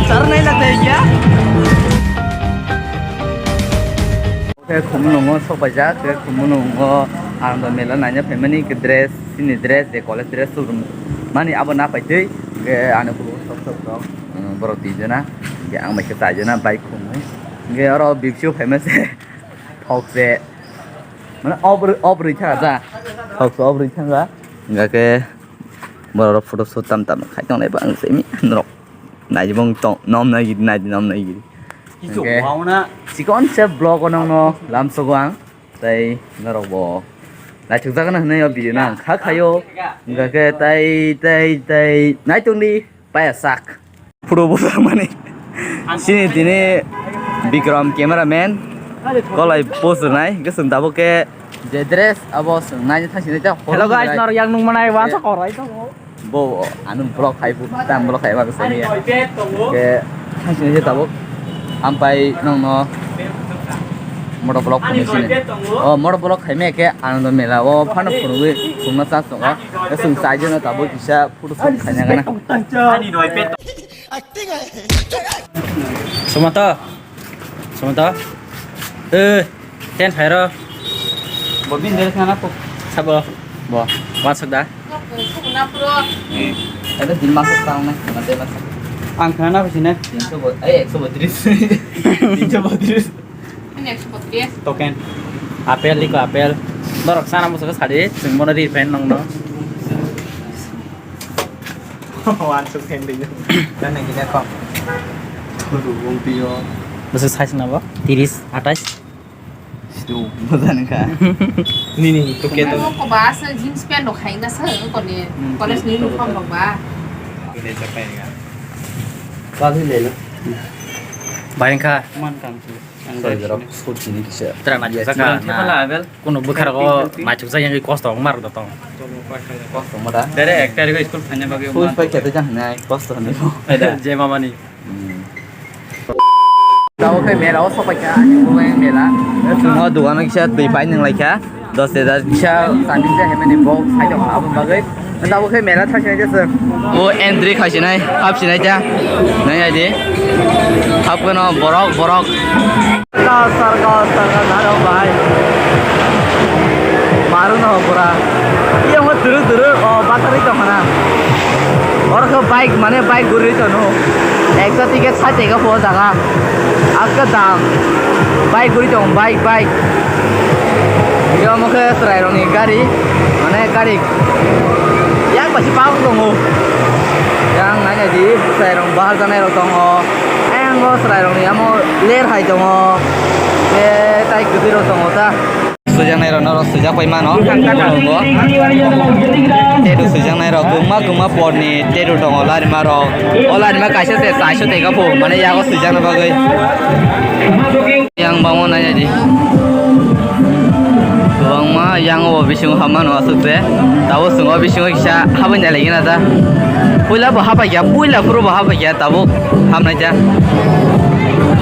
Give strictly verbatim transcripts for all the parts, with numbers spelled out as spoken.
Charnai na tei kya? Khe Khumulwngo sok paijak, khe Khumulwngo Anando Mela naina phaimani, khe dress, chini dress, je college dress, mani abo na paitwi, khe ani khulungo sok sok sok, um, borok twi jona, khe ang bai khe chai jona bike khumui, khe oro bipsio phaima se thok se, mane o bwrwi, o bwrwi thanga ja, thok se o bwrwi thanga, hingkha khe borok rok photo shoot tam tam khai tonglai bang se mi norok. Naijibong tong, nom naigiri, naidi nom naigiri. Kichu hwnkhe wauna. Chikon se vlog o nongno lamsogo ang. Tei norok bo naithokjakna hwnwi o video no ang kha khaio. Hwnkha khe tei, tei, tei naitongdi paya sak. Photo bwsakmani. Chini tini Bikram cameraman. Kolai pose rwnai. Hwnkhe chwng tabuk khe je dress abo chwng naina thangsinai ta. Hello guys, norok yang nung manai wansa korai tongo. Bo ano vlog khai bu, tang vlog khai ba sani ya. Ke thang sini je tabuk. Ampai nong no motor vlog khai sini. O motor vlog khai me ke Anando Mela o phano phunugwi phunugna chance tongo. Ke chwng chai jeno tabuk kisa photo shoot khaina gana. Sumanto. Sumanto. Eh, ten phairo. Bo bin dere sana po. Sabo. Bo. Wansuk da. Ada bin masuk tang nai, mana dia masuk. Ang khana apa sih, Nek? Tinsho bo-, eh, ekso botris. Tinsho botris. Ini ekso botris. Token. Apel, liko apel. Norok sana musuh sadi, sing mono di pen nong no. Wansuk pen di. Dan yang kita kok. Kudu bumpi yo. Musuh size na bo? Tiris, atais. Situ, moja nengkha. Nini, to keto. Ano ko ba sa jeans pant rok hai na sa ko ni college ni uniform rok ba. Kini sa pai nga. Kali le na. Bayang kha. Man kam tu. Sorry, jorok, school chini kisa. Tra na jasa ka na. Kono bukhara ko na chuksa yang kosto mar da tong. Kosto mada. Dere ekta ri school phanya bagi. School pai kete jang nai kosto ni. Ada. Je mama ni. Tabuk khe mela o sopai kha, ani bubaini mela. Chwng o dogano kisa twi pai nang lai kha. Dos hajar kisa sandi kisa hemani bo sai tong abo bagwi. Tabuk khe mela thang sinai khe chwng. O entry khai sinai, hap sinai ta. Nai ai di. Hap khe no borok, borok. Ka sar, ka sar, ka sar, o bhai. Maru no pura. Iya mo duru duru, o batari tong khana. Oro khe bike, mane bike guri tongno. Ekta ticket sait taka pho jaga. Akka dam. Bike guri tong, bike, bike. Iyo omo khe chwrairokni gari, mane gari. Yang bai se park tongo. Yang nai nai di, chwrairok bahar janai rok tongo. Ayang o chwrairokni amo ler hai tongo. Tei tai kwtwi rok tongo ta. Sujaknai rok norok sujak pai mano. Bo. Tattoo sujaknai rok kwbangma kwbangma porni tattoo tongo larima rok. O larima kaisa se saiso teka pho mane yago sujakna bagwi. Yang bangma nai di. Kwbangma yang o bisingo hamma no asuk se. Tabo chwng o bisingo kisa habwi nai lai gina ta. Puila bo hapai kya, puila phuru bo hapai kya tabo hamnai ta.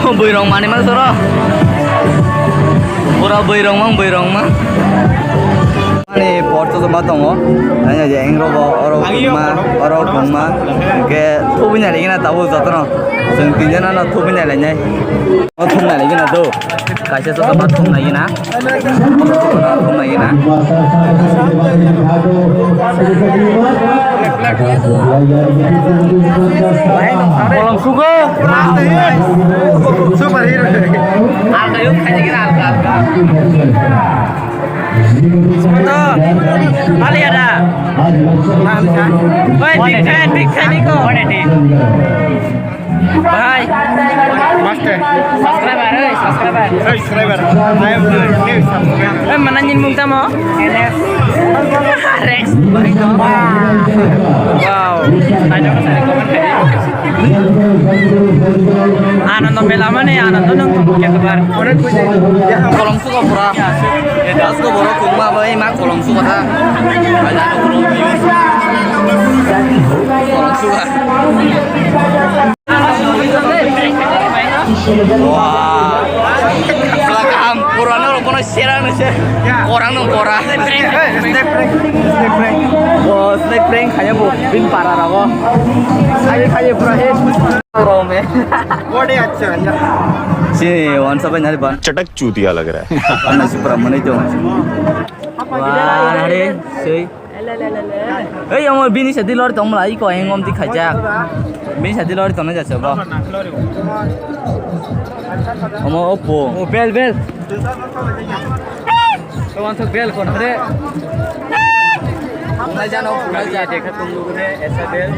Bwrwi rok mani man soro. Pura bwrwi rok mang, bwrwi rok mang. Ani por to ma tongo. Ani je eng rogo oro ma, oro ma. Ke thubina lagi na tabo jotono. Chwng tinjana no thubina lainai. O thumna lagi na do. Kaisa to ma thumna lagi na. Thumna lagi na. Kolom sugo. Super hero. Alka yuk khaji kira alka alka. Sumanto, mali ada. Oi, big fan, big fan iko. Bhai. Master. Subscriber, oi, subscriber. Subscriber. I am a new subscriber. Oi, mana nini mung tamo? Rex. Wow. Tayo ko sa comment khaidi. Anando mela mani Anando nang khe bar. Kolom sugo pura. Das go borok kungma bai ma kolom sugo ta. Kolom sugo. Wah. Belakang, purano rok kono serang se. Korang no kora. Hey, snake prank, snake prank. Oh, snake prank kaya bo bin para rago. Kaya kaya pura he. Rome. Body acha. Si, wan sabai nari ban. चटक चूतिया लग रहा है। Ana si pura mane jo. Wah, hari sei. Ei, omo bini sadi lori tong mla, iko engom di khaijak. Bini sadi lori tong na jasa ba. Omo Oppo. O bel, bel. Kawan sok bel kon hare. Nai jano, nai ja dekha tum logo ne aisa bel.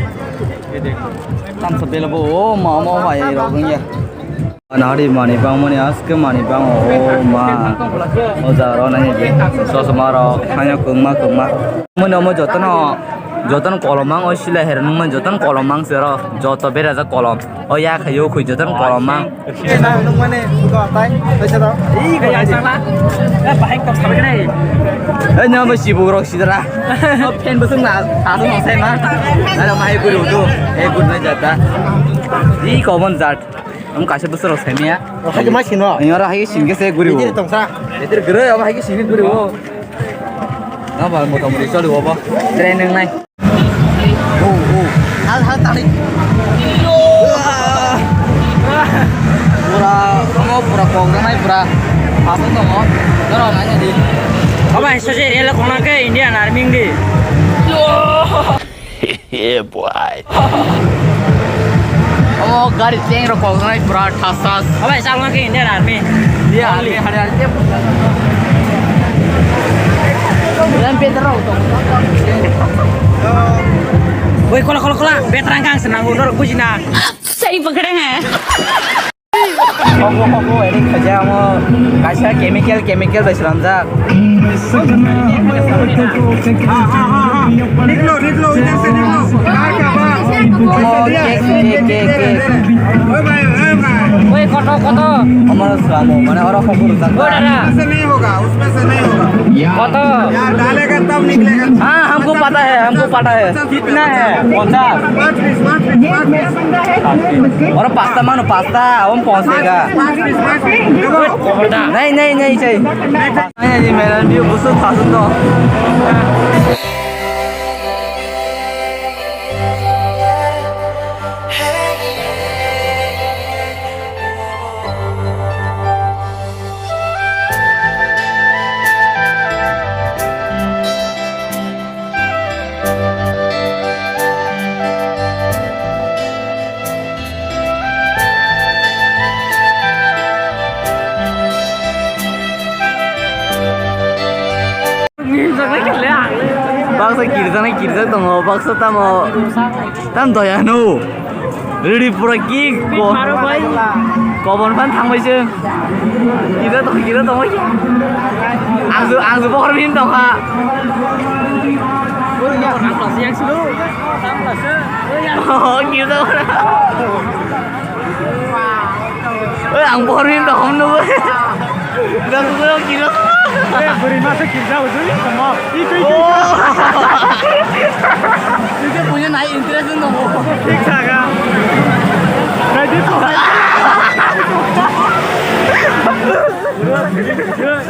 Ye dekho. Tam sa bel bo, o ma, ma, ma, ye rok ya. Nari mani bang mani aske mani bang o ma. O ja ro nai je. Sosma rok thanya kungma kungma. Mano mo jotono jotono kolom mang o sila her nung man jotono kolom mang sero joto bera ja kolom. O ya khayo khui jotono kolom mang. Nung mane ko tai. Oi sa do. Ih, ko ya sala. Eh, bahai kok sabe nai. Eh, nyo mo sibuk rok sidra. O pen busung na, asung sai ma. Ada mai guru tu. Eh, good na jata. Ih, common jat. Ang kaisa bwsarok saimaya. Hai ma sino. Ang oro hai singke se guri. Bidir tongsa. Bidir guri, abo hai singke guri o. Na ba mota mori choli obo. Train nang nai. O, o. Hal, hal, tali. Pura, omo pura kok nai pura. Apa tongo? Doro nai di. Aba, eso se, ela kona ke Indian Army di. Yeah, boy. Omo gari cheng rok kok nai pura thas thas. Obai, chang ma ke Indian Army. Iya, Army, hari hari. Lampi terus. Woi, kola, kola, kola. Betrang kang senang udah buji na. Sari pagade hai. Hobo hobo eri khaja amo kaisa chemical chemical bai swnamjak. निकलो, निकलो, इधर से निकलो। कार का बाहर। Omo cake cake cake cake. ओए भाई, ओए भाई। Woi, koto, koto. Omo swamo mane oro hobo rwjak. Woi, dada. उसमें से नहीं होगा, उसमें से नहीं होगा। Koto. यार, डालेगा तब निकलेगा। हाँ, हमको पता है, हमको पता है। कितना है? पचास। पाँच पीस, पाँच पीस, पाँच piece. Oro pasta mano pasta, om ponse ka. पाँच पीस, पाँच पीस। देखो। Nahi, nahi, nahi, chahi. Nahi, nahi, mera view busuk thasung do. Baksa kirjaknai kirjak tongo, baksa tamo, tam doya no. Riri pura ki ko-, kobon phan thangbai se. Kira tong, kira tong. Ang su, ang su bokhor bini tong kha. Oh, kira tong. Oi, ang bokhor bini tong no. Dak ko kira. Eh, beri masa kira udah ya, sama. Itu, itu, itu. Oh. Itu punya naik interest dong. Thik thak, ah. Ready for.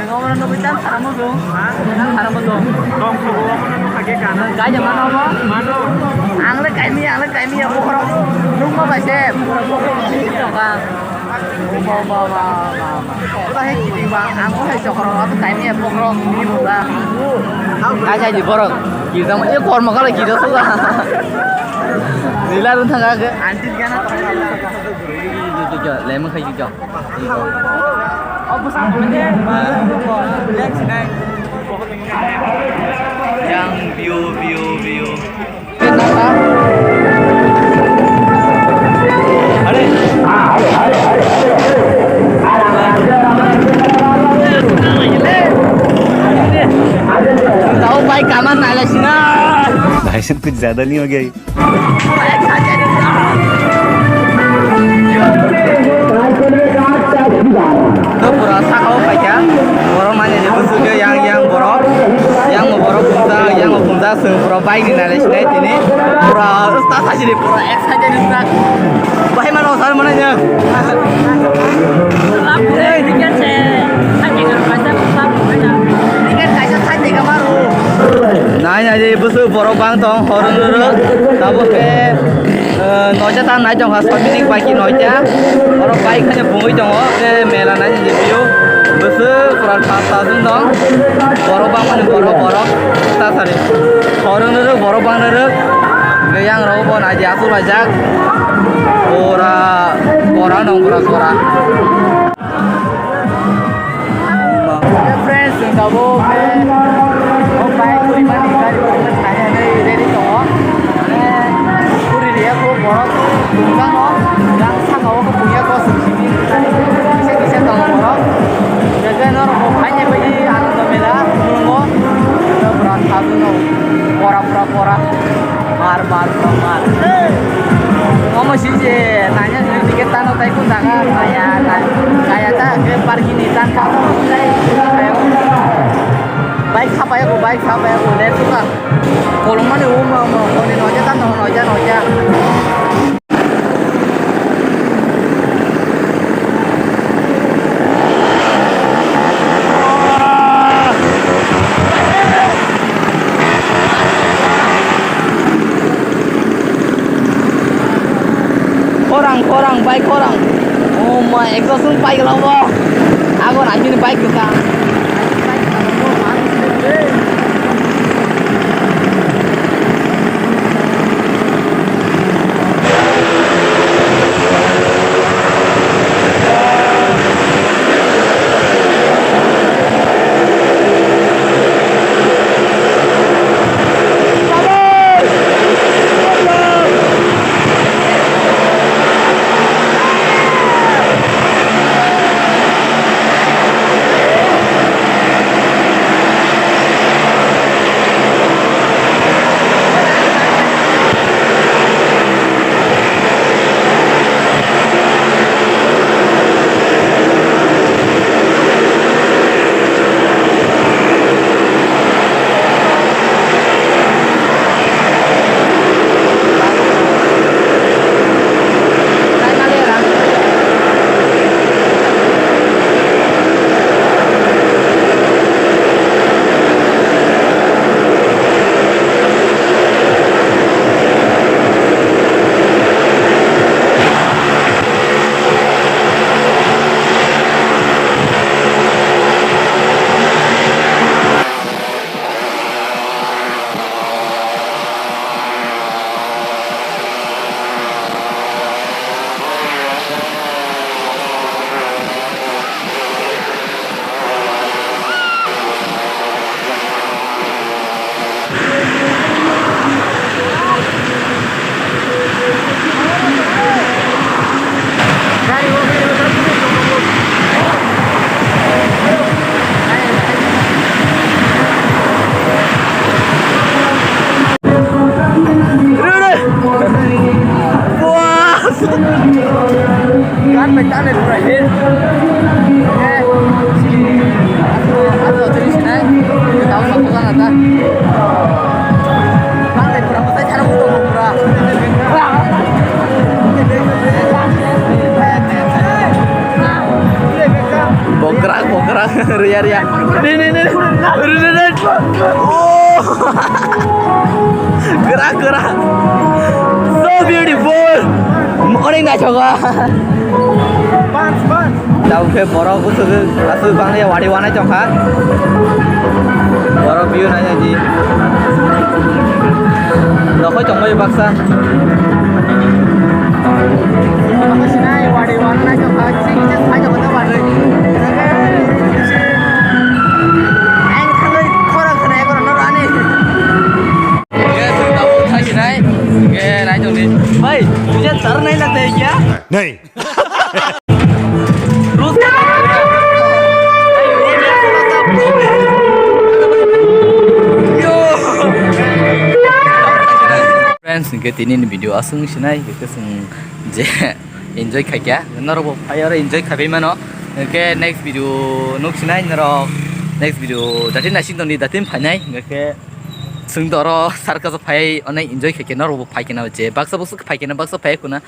Ngomong nunggu jam, sarang musuh. Hah? Sarang musuh. Tong, tong, ngomong nunggu kage kana. Kaya mana apa? Mana? Ang le kaimi, ang le kaimi ya, bokhorok. Nungma bai se. Bokhorok, bokhorok. Omo, omo, omo, omo, omo. Omo hai kiri ba, ang bo hai chokro, omo kaini ya bokhorok, ni bo ba. Hai, hai, di borok. Kiri tang, e kormo kala kiri suga. Nila run thang ga. Anti gana. Lemon khai jo. Omo sang ko de. Relax nai. Yang view, view, view. भाई साहब, कुछ ज्यादा नहीं हो गया ये? Pura saka o paikha, borok manya je bwswk yang yang borok, yang borok bumsa, yang bumsa. Chwng pura bike ni nai sinai tini. Pura usta sajini pura excited usta. Bahai mano sar mana ya. Ticket kaisa sajini kamaro. Nai nai je busu borok bang tong hor nuru. Tabo ke. Eh, noja ta nai tongkha, sabini bike noja. Oro bike haino bungwi tongo, eh, mela nai ni view. Bwswk pura ta ta jwn dong. Borok bangmani borok, borok ta sari. Horong rwrwk, borok bang rwrwk. Hwnkhe yang rok bo nai di aswk laijak. Pura, pura nong pura, pura. Friends, chwng tabuk khe o bike kwrwimani gari kwrwimani khainani ready tongo. Mane kwrwi rwya kho borok tongjakno, jang saka o khe pungya kho chwng simi kisa kisa tongo borok. Hwnkhe norok bo phainai bagwi Ananda Mela khulumgo. Borok sajwkno pora pora pora. Mar, mar, mar, mar. Omo si je, nanya sini tiket tano tai kun jaga, kaya, kaya, kaya ta, ke parking ni tan ka. Bike sapa ya ko, bike sapa ya ko, let's go. Kolong mani uma, uma, koni noja tan, noja, noja. Khorang, khorang, bai khorang. Oh my, exhaust wng pai gala bo. Ago nai bini bike kwchang. Gan bai tane pura hit. Eh, ato, ato, ato, sinai. Tahu satu kan ada. Gan bai pura pasai cara udah pura. Bokrak, bokrak, ria, ria. Ni, ni, ni. Ria, ria. Oh. Kwrak, kwrak. So beautiful. Onek naithogo. Tabuk khe borok bwswk aswk bangya wari wanai tongkha. Borok view naina di. Nokhoi tongbai baksa. Nokhoi sinai wari wanai tongkha. Sing sing sai tongkha wari. Ang thangwi khorang khwnai khorang no rani. Hwnkhe chwng tabuk thaisinai, hwnkhe naitongdi. Bhai, tujhe tarnai lagta hai kya? Nahi. Rus ka Friends, hwnkhe tini ni video aswk sinai, hwnkhe chwng je enjoy khaikha, norokbo phai oro enjoy khaibai mano. Hwnkhe next video nuk sinai norok, next video datin naising tongdi, datin phainai, hwnkhe. Chwng to oro circus o phai onek enjoy khaikhe norokbo phaikhe na je baksa bwswk phaikhe na baksa phai khuna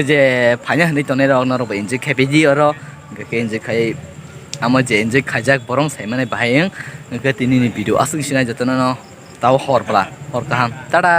je phaina hwnwi tongnai rok norokbo enjoy khaiphai di oro hwnkhe enjoy khai amo je enjoy khaijak borok saimani bahai wng hwnkhe tinini video aswk sinai jotono no tao hor bwla hor kaham tada.